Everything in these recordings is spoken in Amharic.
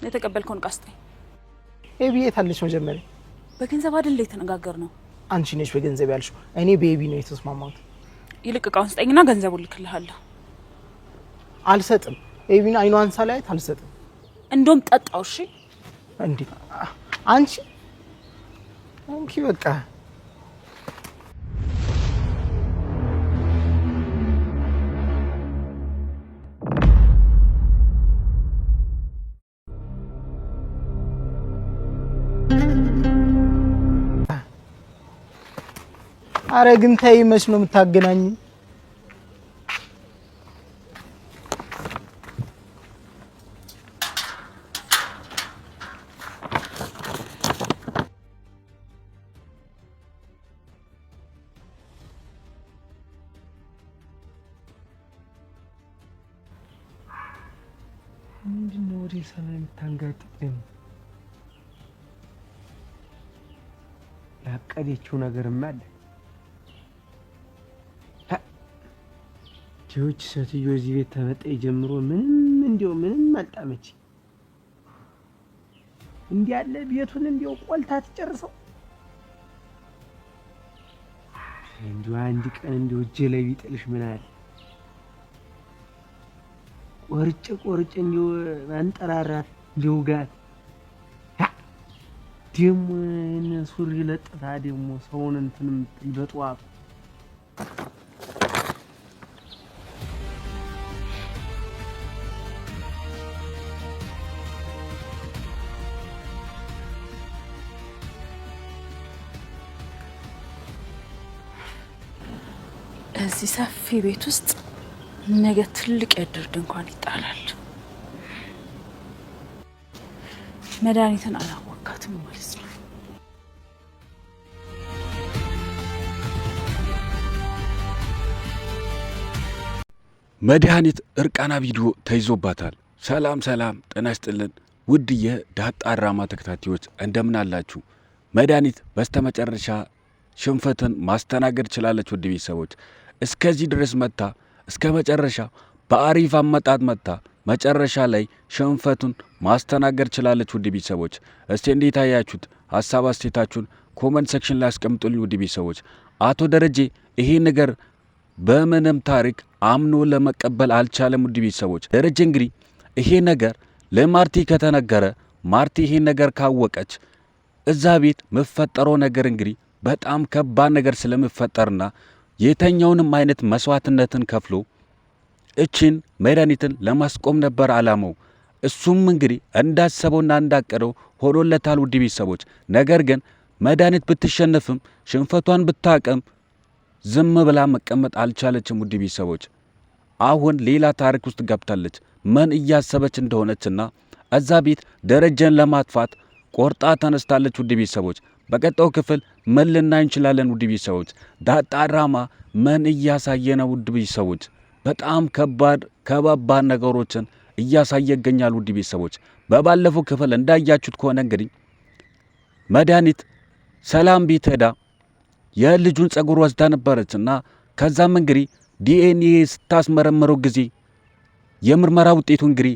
የተቀበልከውን ዕቃ ስጠኝ። ኤቢ የት አለች? መጀመሪያ በገንዘብ አይደል የተነጋገርነው? አንቺ ነሽ በገንዘብ ያልሽው፣ እኔ በኤቢ ነው የተስማማሁት። ይልቅ እቃውን ስጠኝና ገንዘቡን ልክልሃለሁ። አልሰጥም። ኤቢን አይኗን ሳላያት አልሰጥም። እንደውም ጠጣው። እሺ እንዴ አንቺ እንኪ በቃ። አረ ግን ተይ፣ መች ነው የምታገናኝ? ምንድን ነው ወደ ሰማይ የምታንጋጥጥ? ደግሞ ያቀደችው ነገርማ አለ። ይህች ሴትዮ እዚህ ቤት ተመጣ ጀምሮ ምንም እንዲያው ምንም አልጣመች። እንዲህ ያለ ቤቱን እንዲያው ቆልታ ትጨርሰው። እንዲያው አንድ ቀን እንዲያው እጄ ላይ ቢጥልሽ ምን አለ? ቆርጬ ቆርጬ እንዲያው ማንጠራራት እንዲያው ጋት ደግሞ ይሄንን ሱሪ ለጥፋ ደግሞ ሰውን እንትን የምትል በጠዋቱ። እዚህ ሰፊ ቤት ውስጥ ነገ ትልቅ የእድር ድንኳን ይጣላል። መድኃኒትን አላወካትም ማለት ነው። መድኃኒት እርቃና ቪዲዮ ተይዞባታል። ሰላም ሰላም፣ ጤና ይስጥልን ውድ የዳጣ ድራማ ተከታታዮች እንደምን አላችሁ? መድኃኒት በስተመጨረሻ ሽንፈትን ማስተናገድ ችላለች። ውድ ቤተሰቦች እስከዚህ ድረስ መጥታ እስከ መጨረሻ በአሪፍ አመጣጥ መጥታ መጨረሻ ላይ ሽንፈቱን ማስተናገድ ችላለች። ውድ ቤተሰቦች እስቲ እንዴት አያችሁት? ሀሳብ አስተያየታችሁን comment section ላይ አስቀምጡልኝ። ውድ ቤተሰቦች አቶ ደረጀ ይሄ ነገር በምንም ታሪክ አምኖ ለመቀበል አልቻለም። ውድ ቤተሰቦች ደረጀ እንግዲህ ይሄ ነገር ለማርቲ ከተነገረ፣ ማርቲ ይሄ ነገር ካወቀች እዛ ቤት መፈጠረው ነገር እንግዲህ በጣም ከባድ ነገር ስለሚፈጠርና የተኛውንም አይነት መስዋዕትነትን ከፍሎ እችን መድኃኒትን ለማስቆም ነበር አላማው። እሱም እንግዲህ እንዳሰበውና እንዳቀደው ሆኖለታል። ውድ ቤተሰቦች ነገር ግን መድኃኒት ብትሸነፍም ሽንፈቷን ብታቅም ዝም ብላ መቀመጥ አልቻለችም። ውድ ቤተሰቦች አሁን ሌላ ታሪክ ውስጥ ገብታለች። ምን እያሰበች እንደሆነችና እዛ ቤት ደረጀን ለማጥፋት ቆርጣ ተነስታለች። ውድ ቤተሰቦች በቀጣዩ ክፍል ምን ልናይ እንችላለን? ውድ ቤተሰቦች ዳጣ ድራማ ምን እያሳየ ነው? ውድ ቤተሰቦች በጣም ከባድ ከባባድ ነገሮችን እያሳየ ይገኛል። ውድ ቤተሰቦች በባለፈው ክፍል እንዳያችሁት ከሆነ እንግዲህ መድኃኒት ሰላም ቤት ሄዳ የልጁን ጸጉር ወስዳ ነበረች እና ከዛም እንግዲህ ዲኤንኤ ስታስመረምረው ጊዜ የምርመራ ውጤቱ እንግዲህ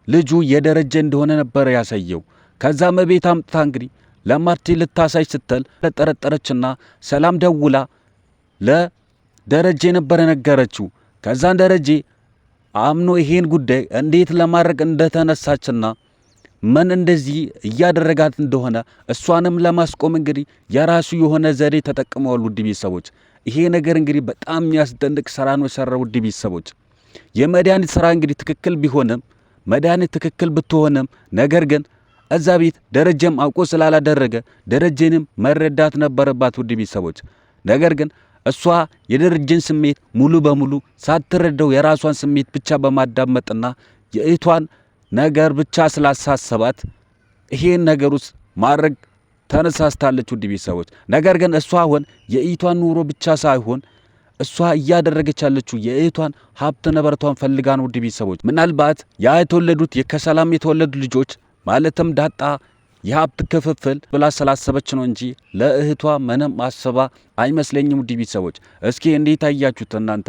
ልጁ የደረጀ እንደሆነ ነበረ ያሳየው። ከዛም ቤት አምጥታ እንግዲህ ለማርቲ ልታሳይ ስትል ጠረጠረችና ሰላም ደውላ ለደረጀ ነበረ ነገረችው። ከዛን ደረጀ አምኖ ይሄን ጉዳይ እንዴት ለማድረግ እንደተነሳችና ምን እንደዚህ እያደረጋት እንደሆነ እሷንም ለማስቆም እንግዲህ የራሱ የሆነ ዘዴ ተጠቅመዋል። ውድ ቤተሰቦች ይሄ ነገር እንግዲህ በጣም የሚያስደንቅ ስራ ነው የሰራው። ውድ ቤተሰቦች የመድኃኒት ስራ እንግዲህ ትክክል ቢሆንም፣ መድኃኒት ትክክል ብትሆንም፣ ነገር ግን እዛ ቤት ደረጀም አውቆ ስላላደረገ ደረጀንም መረዳት ነበረባት። ውድ ቤተሰቦች ነገር ግን እሷ የደረጀን ስሜት ሙሉ በሙሉ ሳትረዳው የራሷን ስሜት ብቻ በማዳመጥና የእህቷን ነገር ብቻ ስላሳሰባት ይሄን ነገር ውስጥ ማድረግ ተነሳስታለች። ውድ ቤተሰቦች ነገር ግን እሷ አሁን የእህቷን ኑሮ ብቻ ሳይሆን እሷ እያደረገች ያለችው የእህቷን ሀብት ንብረቷን ፈልጋ ነው። ውድ ቤተሰቦች ምናልባት ያ የተወለዱት ከሰላም የተወለዱ ልጆች ማለትም ዳጣ የሀብት ክፍፍል ብላ ስላሰበች ነው እንጂ ለእህቷ ምንም አስባ አይመስለኝም። ውድ ቤተሰቦች እስኪ እንዴት አያችሁት እናንተ?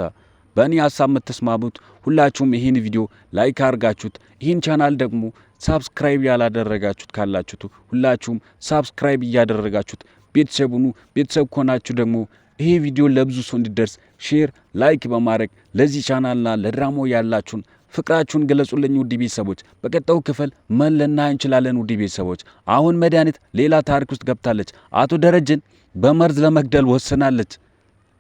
በእኔ ሀሳብ የምትስማሙት ሁላችሁም ይህን ቪዲዮ like አድርጋችሁት ይህን ቻናል ደግሞ Subscribe ያላደረጋችሁት ካላችሁት ሁላችሁም subscribe እያደረጋችሁት ቤተሰብ ሁኑ። ቤተሰብ ከሆናችሁ ደግሞ ይሄ ቪዲዮ ለብዙ ሰው እንዲደርስ share፣ like በማድረግ ለዚህ ቻናልና ለድራማው ያላችሁን ፍቅራችሁን ገለጹልኝ። ውድ ቤተሰቦች በቀጣዩ ክፍል ምን ልናይ እንችላለን? ውድ ቤተሰቦች አሁን መድኃኒት ሌላ ታሪክ ውስጥ ገብታለች። አቶ ደረጀን በመርዝ ለመግደል ወስናለች።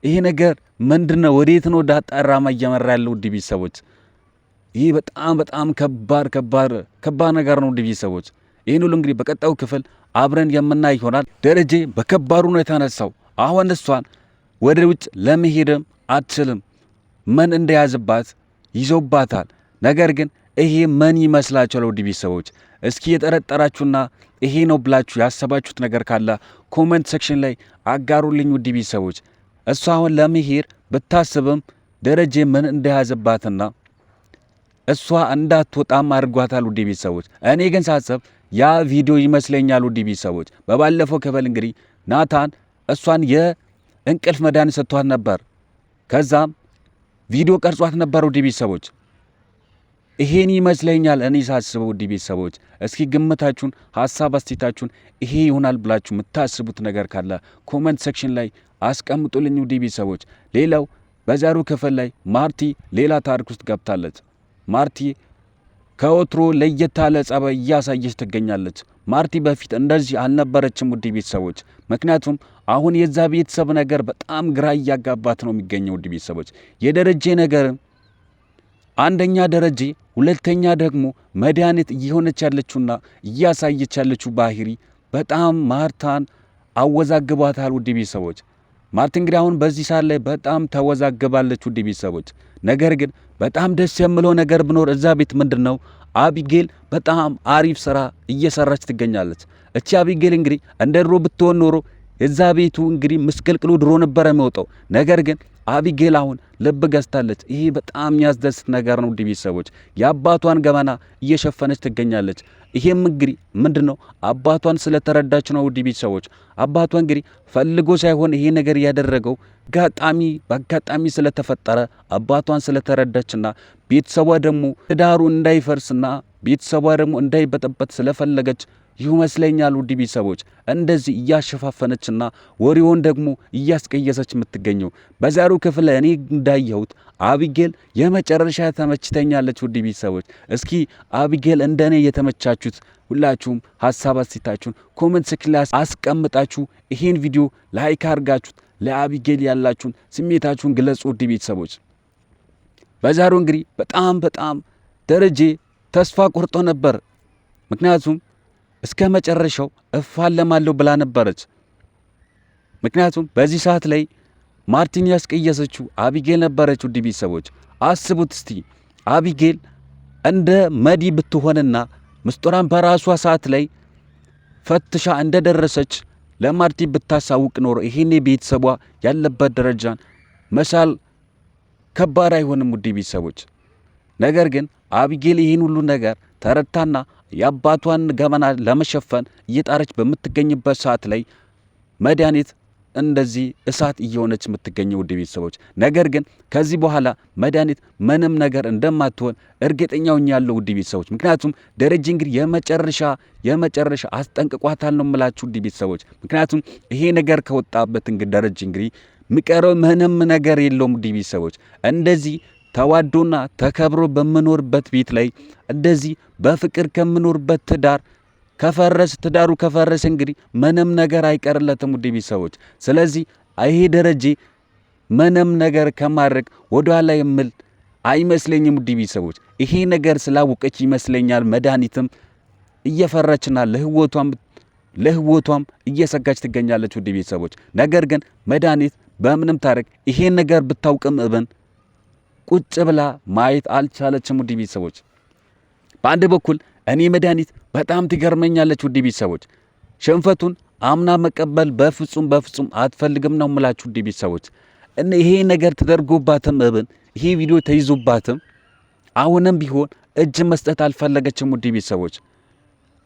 ይሄ ነገር ምንድን ነው? ወዴት ነው ዳጣ ድራማ እየመራ ያለው? ውድ ቤተሰቦች ይህ በጣም በጣም ከባድ ከባድ ከባድ ነገር ነው። ውድ ቤተሰቦች ይህን ሁሉ እንግዲህ በቀጣዩ ክፍል አብረን የምናይ ይሆናል። ደረጀ በከባዱ ነው የተነሳው። አሁን እሷን ወደ ውጭ ለመሄድም አትችልም። ምን እንደያዝባት ይዞባታል። ነገር ግን ይሄ ምን ይመስላችኋል? ውድ ቤተሰቦች እስኪ የጠረጠራችሁና ይሄ ነው ብላችሁ ያሰባችሁት ነገር ካለ comment section ላይ አጋሩልኝ። ውድ ቤተሰቦች እሷ አሁን ለመሄድ ብታስብም ደረጀ ምን እንደያዘባትና እሷ እንዳትወጣም አድርጓታል። ውድ ቤተሰቦች እኔ ግን ሳስብ ያ ቪዲዮ ይመስለኛል። ውድ ቤተሰቦች በባለፈው ክፍል እንግዲህ ናታን እሷን የእንቅልፍ መድኃኒት ሰጥቷት ነበር። ከዛም ቪዲዮ ቀርጿት ነበር። ውድ ቤተሰቦች ይሄን ይመስለኛል እኔ ሳስበው። ውድ ቤተሰቦች እስኪ ግምታችሁን፣ ሀሳብ አስተያየታችሁን ይሄ ይሆናል ብላችሁ የምታስቡት ነገር ካለ comment section ላይ አስቀምጡልኝ። ውድ ቤተሰቦች ሌላው በዛሬው ክፍል ላይ ማርቲ ሌላ ታሪክ ውስጥ ገብታለች። ማርቲ ከወትሮ ለየት ያለ ጸባይ እያሳየች ትገኛለች። ማርቲ በፊት እንደዚህ አልነበረችም ውድ ቤተሰቦች። ምክንያቱም አሁን የዛ ቤተሰብ ነገር በጣም ግራ እያጋባት ነው የሚገኘው ውድ ቤተሰቦች። የደረጀ ነገር አንደኛ ደረጀ፣ ሁለተኛ ደግሞ መድኃኒት እየሆነች ያለችውና እያሳየች ያለችው ባህሪ በጣም ማርታን አወዛግቧታል ውድ ቤተሰቦች። ማርቲ እንግዲህ አሁን በዚህ ሰዓት ላይ በጣም ተወዛግባለች ውድ ቤተሰቦች። ነገር ግን በጣም ደስ የምለው ነገር ብኖር እዛ ቤት ምንድን ነው አቢጌል በጣም አሪፍ ስራ እየሰራች ትገኛለች። እቺ አቢጌል እንግዲህ እንደ ድሮ ብትሆን ኖሮ የዛ ቤቱ እንግዲህ ምስቅልቅሉ ድሮ ነበረ የሚወጣው። ነገር ግን አቢጌል አሁን ልብ ገዝታለች። ይሄ በጣም የሚያስደስት ነገር ነው። ውድ ቤተሰቦች የአባቷን ገመና እየሸፈነች ትገኛለች። ይሄም እንግዲህ ምንድን ነው አባቷን ስለተረዳች ነው። ውድ ቤተሰቦች አባቷ እንግዲህ ፈልጎ ሳይሆን ይሄ ነገር ያደረገው አጋጣሚ በአጋጣሚ ስለተፈጠረ አባቷን ስለተረዳችና ቤተሰቧ ደግሞ ትዳሩ እንዳይፈርስና ቤተሰቧ ደግሞ እንዳይበጠበት ስለፈለገች ይመስለኛል ውድ ቤተሰቦች እንደዚህ እያሸፋፈነችና ወሬውን ደግሞ እያስቀየሰች የምትገኘው። በዛሬው ክፍል እኔ እንዳየሁት አቢጌል የመጨረሻ ተመችተኛለች። ውድ ቤተሰቦች እስኪ አቢጌል እንደኔ የተመቻችሁት ሁላችሁም ሀሳብ አስተያየታችሁን comment section ላይ አስቀምጣችሁ ይሄን ቪዲዮ like አድርጋችሁት ለአቢጌል ያላችሁን ስሜታችሁን ግለጹ። ውድ ቤተሰቦች በዛሬው እንግዲህ በጣም በጣም ደረጀ ተስፋ ቆርጦ ነበር። ምክንያቱም እስከ መጨረሻው እፋለማለሁ ብላ ነበረች። ምክንያቱም በዚህ ሰዓት ላይ ማርቲን ያስቀየሰችው አቢጌል ነበረች። ውድ ቤተሰቦች አስቡት እስቲ አቢጌል እንደ መዲ ብትሆንና ምስጢሯን በራሷ ሰዓት ላይ ፈትሻ እንደደረሰች ለማርቲ ብታሳውቅ ኖሮ ይሄኔ ቤተሰቧ ያለበት ደረጃን መሳል ከባድ አይሆንም። ውድ ቤተሰቦች ነገር ግን አቢጌል ይህን ሁሉ ነገር ተረድታና የአባቷን ገመና ለመሸፈን እየጣረች በምትገኝበት ሰዓት ላይ መድኃኒት እንደዚህ እሳት እየሆነች የምትገኘው ውድ ቤተሰቦች። ነገር ግን ከዚህ በኋላ መድኃኒት ምንም ነገር እንደማትሆን እርግጠኛ ሆኛለሁ ውድ ቤተሰቦች። ምክንያቱም ደረጀ እንግዲህ የመጨረሻ የመጨረሻ አስጠንቅቋታል ነው የምላችሁ ውድ ቤተሰቦች። ምክንያቱም ይሄ ነገር ከወጣበት እንግዲህ ደረጀ እንግዲህ የሚቀረው ምንም ነገር የለውም ውድ ቤተሰቦች። እንደዚህ ተዋዶና ተከብሮ በምኖርበት ቤት ላይ እንደዚህ በፍቅር ከምኖርበት ትዳር ከፈረስ ትዳሩ ከፈረሰ እንግዲህ ምንም ነገር አይቀርለትም ውድ ቤተሰቦች። ስለዚህ ይሄ ደረጀ ምንም ነገር ከማድረግ ወደኋላ የምል አይመስለኝም ውድ ቤተሰቦች። ይሄ ነገር ስላወቀች ይመስለኛል መድኃኒትም እየፈራችና ለህይወቷም እየሰጋች ትገኛለች ውድ ቤተሰቦች። ነገር ግን መድኃኒት በምንም ታሪክ ይሄን ነገር ብታውቅም እብን ቁጭ ብላ ማየት አልቻለችም ውድ ቤተሰቦች። በአንድ በኩል እኔ መድኃኒት በጣም ትገርመኛለች ውድ ቤተሰቦች። ሽንፈቱን አምና መቀበል በፍጹም በፍጹም አትፈልግም ነው የምላችሁ ውድ ቤተሰቦች። እነ ይሄ ነገር ተደርጎባትም እብን ይሄ ቪዲዮ ተይዞባትም አሁንም ቢሆን እጅ መስጠት አልፈለገችም ውድ ቤተሰቦች።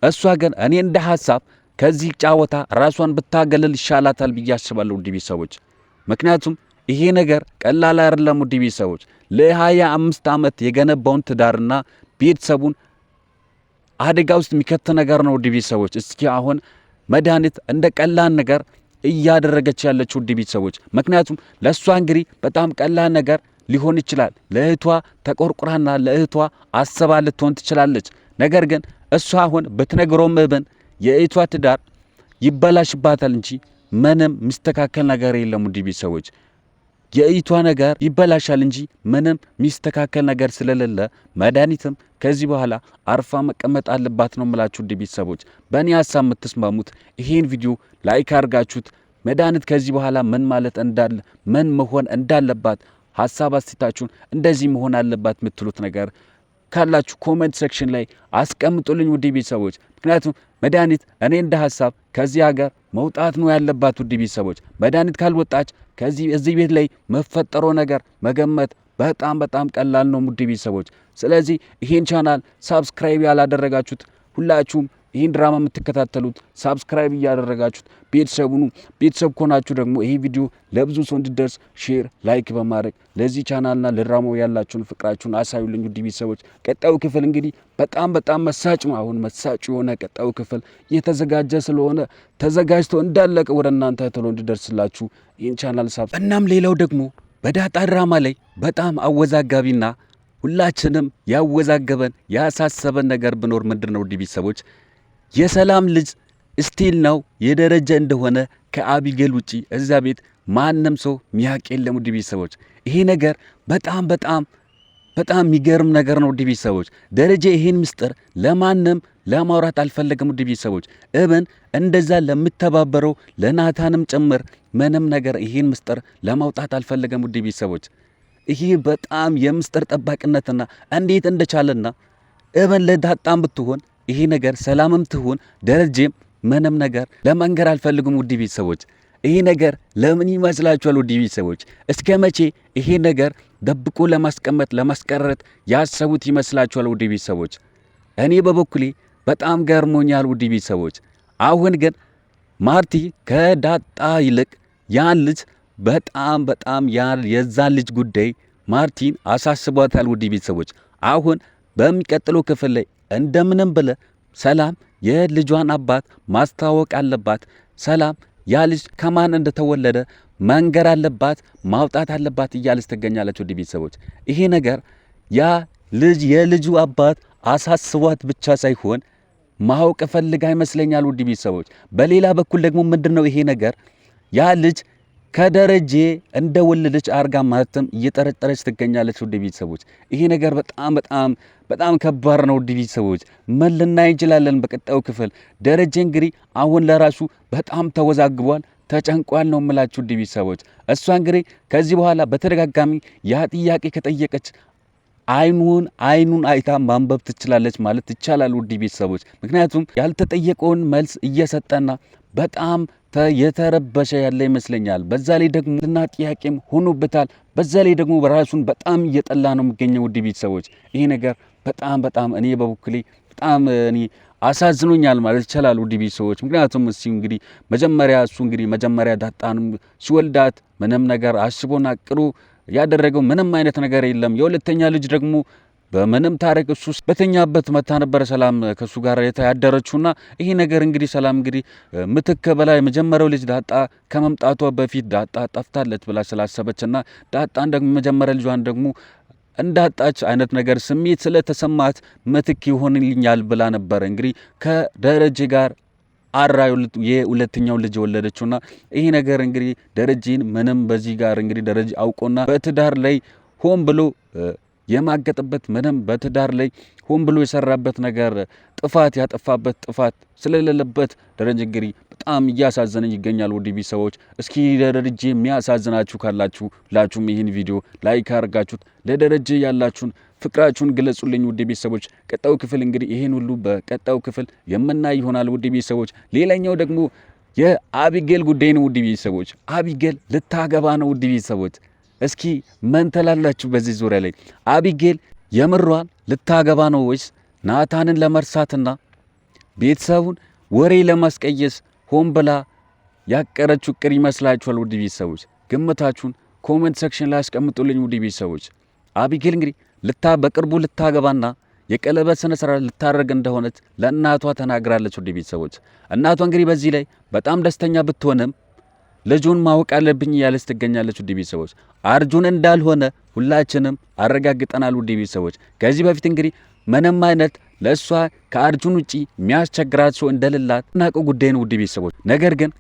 እሷ ግን እኔ እንደ ሀሳብ ከዚህ ጫወታ ራሷን ብታገልል ይሻላታል ብዬ አስባለሁ ውድ ቤተሰቦች። ምክንያቱም ይሄ ነገር ቀላል አይደለም ውድ ቤተሰቦች። ለ25 ዓመት የገነባውን ትዳርና ቤተሰቡን አደጋ ውስጥ የሚከት ነገር ነው። ውድ ቤተሰቦች እስኪ አሁን መድኃኒት እንደ ቀላል ነገር እያደረገች ያለችው ውድ ቤተሰቦች፣ ምክንያቱም ለእሷ እንግዲህ በጣም ቀላል ነገር ሊሆን ይችላል። ለእህቷ ተቆርቁራና ለእህቷ አስባ ልትሆን ትችላለች። ነገር ግን እሷ አሁን ብትነግረውም እብን የእህቷ ትዳር ይበላሽባታል እንጂ ምንም የሚስተካከል ነገር የለም። ውድ ቤተሰቦች የእህቷ ነገር ይበላሻል እንጂ ምንም የሚስተካከል ነገር ስለሌለ መድኃኒትም ከዚህ በኋላ አርፋ መቀመጥ አለባት ነው የምላችሁ። ውድ ቤተሰቦች በእኔ ሀሳብ የምትስማሙት ይሄን ቪዲዮ like አድርጋችሁት መድኃኒት ከዚህ በኋላ ምን ማለት እንዳለ ምን መሆን እንዳለባት ሀሳብ አስተያየታችሁን እንደዚህ መሆን አለባት የምትሉት ነገር ካላችሁ comment section ላይ አስቀምጡልኝ ውድ ቤተሰቦች። ምክንያቱም መድኃኒት እኔ እንደ ሀሳብ ከዚህ ሀገር መውጣት ነው ያለባት ውድ ቤተሰቦች። መድኃኒት ካልወጣች ከዚህ እዚህ ቤት ላይ መፈጠረው ነገር መገመት በጣም በጣም ቀላል ነው ውድ ቤተሰቦች። ስለዚህ ይህን ቻናል subscribe ያላደረጋችሁት ሁላችሁም ይህን ድራማ የምትከታተሉት subscribe እያደረጋችሁት ቤተሰብ ሁኑ። ቤተሰብ ከሆናችሁ ደግሞ ይህ ቪዲዮ ለብዙ ሰው እንዲደርስ share፣ like በማድረግ ለዚህ ቻናልና ለድራማው ያላችሁን ፍቅራችሁን አሳዩልኝ ውድ ቤተሰቦች። ቀጣዩ ክፍል እንግዲህ በጣም በጣም መሳጭ ነው። አሁን መሳጭ የሆነ ቀጣዩ ክፍል እየተዘጋጀ ስለሆነ ተዘጋጅቶ እንዳለቀ ወደ እናንተ ቶሎ እንዲደርስላችሁ ይህን ቻናል sub እናም ሌላው ደግሞ በዳጣ ድራማ ላይ በጣም አወዛጋቢና ሁላችንም ያወዛገበን ያሳሰበን ነገር ቢኖር ምንድን ነው ውድ ቤተሰቦች የሰላም ልጅ still ነው የደረጀ እንደሆነ ከአቢጌል ውጪ እዛ ቤት ማንም ሰው ሚያቅ የለም። ውድ ቤተሰቦች ይሄ ነገር በጣም በጣም በጣም የሚገርም ነገር ነው። ውድ ቤተሰቦች ደረጀ ይሄን ምስጢር ለማንም ለማውራት አልፈለገም። ውድ ቤተሰቦች እብን እንደዛ ለምተባበረው ለናታንም ጭምር ምንም ነገር ይሄን ምስጢር ለማውጣት አልፈለገም። ውድ ቤተሰቦች ይሄ በጣም የምስጢር ጠባቂነትና እንዴት እንደቻለና እብን ለዳጣም ብትሆን ይሄ ነገር ሰላምም ትሁን ደረጀም ምንም ነገር ለመንገር አልፈልግም። ውድ ቤተሰቦች ይሄ ነገር ለምን ይመስላችኋል? ውድ ቤተሰቦች እስከ መቼ ይሄ ነገር ደብቆ ለማስቀመጥ ለማስቀረት ያሰቡት ይመስላችኋል? ውድ ቤተሰቦች እኔ በበኩሌ በጣም ገርሞኛል። ውድ ቤተሰቦች አሁን ግን ማርቲ ከዳጣ ይልቅ ያን ልጅ በጣም በጣም የዛን ልጅ ጉዳይ ማርቲን አሳስቧታል። ውድ ቤተሰቦች አሁን በሚቀጥለው ክፍል ላይ እንደምንም ብለ ሰላም የልጇን አባት ማስተዋወቅ አለባት። ሰላም ያ ልጅ ከማን እንደተወለደ መንገር አለባት፣ ማውጣት አለባት እያለች ትገኛለች። ውድ ቤተሰቦች ይሄ ነገር ያ ልጅ የልጁ አባት አሳስቧት ብቻ ሳይሆን ማወቅ ፈልጋ ይመስለኛል። ውድ ቤተሰቦች በሌላ በኩል ደግሞ ምንድን ነው ይሄ ነገር ያ ልጅ ከደረጀ እንደወለደች አርጋ ማለትም እየጠረጠረች ትገኛለች። ውድ ቤተሰቦች ይሄ ነገር በጣም በጣም በጣም ከባድ ነው። ውድ ቤተሰቦች ምን ልናይ እንችላለን በቀጣዩ ክፍል? ደረጀ እንግዲህ አሁን ለራሱ በጣም ተወዛግቧል፣ ተጨንቋል ነው የምላችሁ ውድ ቤተሰቦች። እሷ እንግዲህ ከዚህ በኋላ በተደጋጋሚ ያ ጥያቄ ከጠየቀች አይኑን አይኑን አይታ ማንበብ ትችላለች ማለት ይቻላል ውድ ቤተሰቦች። ምክንያቱም ያልተጠየቀውን መልስ እየሰጠና በጣም የተረበሸ ያለ ይመስለኛል። በዛ ላይ ደግሞ እና ጥያቄም ሆኖበታል። በዛ ላይ ደግሞ ራሱን በጣም እየጠላ ነው የሚገኘው ውድ ቤተሰቦች። ይሄ ነገር በጣም በጣም እኔ በበኩሌ በጣም እኔ አሳዝኖኛል ማለት ይቻላል ውድ ቤተሰቦች። ምክንያቱም እሱ እንግዲህ መጀመሪያ እሱ እንግዲህ መጀመሪያ ዳጣንም ሲወልዳት ምንም ነገር አስቦና አቅዶ ያደረገው ምንም አይነት ነገር የለም። የሁለተኛ ልጅ ደግሞ በምንም ታሪክ እሱ በተኛበት መታ ነበረ ሰላም ከእሱ ጋር ያደረችውና ይሄ ነገር እንግዲህ ሰላም እንግዲህ ምትክ በላ የመጀመሪያው ልጅ ዳጣ ከመምጣቷ በፊት ዳጣ ጠፍታለች ብላ ስላሰበችና ዳጣን ደግሞ የመጀመሪያ ልጇን ደግሞ እንዳጣች አይነት ነገር ስሜት ስለተሰማት ምትክ ይሆንልኛል ብላ ነበረ እንግዲህ ከደረጀ ጋር አራ የሁለተኛው ልጅ የወለደችውና ይሄ ነገር እንግዲህ ደረጀን ምንም በዚህ ጋር እንግዲህ ደረጀ አውቆና በትዳር ላይ ሆን ብሎ የማገጥበት ምንም በትዳር ላይ ሆን ብሎ የሰራበት ነገር ጥፋት ያጠፋበት ጥፋት ስለሌለበት ደረጀ እንግዲህ በጣም እያሳዘነኝ ይገኛል። ውድ ቤተሰቦች እስኪ ደረጀ የሚያሳዝናችሁ ካላችሁ ሁላችሁም ይህን ቪዲዮ like አድርጋችሁት ለደረጀ ያላችሁን ፍቅራችሁን ግለጹልኝ። ውድ ቤተሰቦች ቀጣዩ ክፍል እንግዲህ ይህን ሁሉ በቀጣዩ ክፍል የምናይ ይሆናል። ውድ ቤተሰቦች ሌላኛው ደግሞ የአቢጌል ጉዳይ ነው። ውድ ቤተሰቦች አቢጌል ልታገባ ነው። ውድ ቤተሰቦች እስኪ ምን ትላላችሁ በዚህ ዙሪያ ላይ? አቢጌል የምሯን ልታገባ ነው ወይስ ናታንን ለመርሳትና ቤተሰቡን ወሬ ለማስቀየስ ሆን ብላ ያቀረችው እቅድ ይመስላችኋል? ውድ ቤተሰቦች ግምታችሁን comment section ላይ አስቀምጡልኝ። ውድ ቤተሰቦች አቢጌል እንግዲህ በቅርቡ ልታገባና የቀለበት ስነ ስርዓት ልታደርግ እንደሆነች ለእናቷ ተናግራለች። ውድ ቤተሰቦች እናቷ እንግዲህ በዚህ ላይ በጣም ደስተኛ ብትሆንም ልጁን ማወቅ አለብኝ እያለች ትገኛለች። ውድ ቤተሰቦች አርጁን እንዳልሆነ ሁላችንም አረጋግጠናል። ውድ ቤተሰቦች ከዚህ በፊት እንግዲህ ምንም አይነት ለእሷ ከአርጁን ውጪ የሚያስቸግራት ሰው እንደሌላት ናቀው ጉዳይ ነው። ውድ ቤተሰቦች ነገር ግን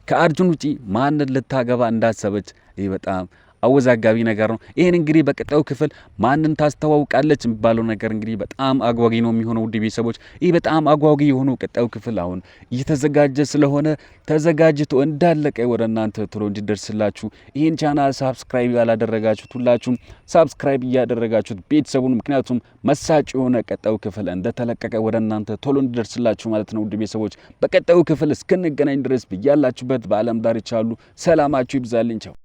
ከአርጁን ውጪ ማንን ልታገባ እንዳሰበች ይህ በጣም አወዛጋቢ ነገር ነው። ይህን እንግዲህ በቀጣዩ ክፍል ማንን ታስተዋውቃለች የሚባለው ነገር እንግዲህ በጣም አጓጊ ነው የሚሆነው። ውድ ቤተሰቦች ይህ በጣም አጓጊ የሆነው ቀጣዩ ክፍል አሁን እየተዘጋጀ ስለሆነ ተዘጋጅቶ እንዳለቀ ወደ እናንተ ቶሎ እንዲደርስላችሁ ይህን ቻናል subscribe ያላደረጋችሁት ሁላችሁም subscribe እያደረጋችሁት ቤተሰቡን፣ ምክንያቱም መሳጭ የሆነ ቀጣዩ ክፍል እንደተለቀቀ ወደ እናንተ ቶሎ እንዲደርስላችሁ ማለት ነው። ውድ ቤተሰቦች በቀጣዩ ክፍል እስክንገናኝ ድረስ ብያላችሁበት በዓለም ዳርቻ ያሉ ሰላማችሁ ይብዛልኝ። ቻው።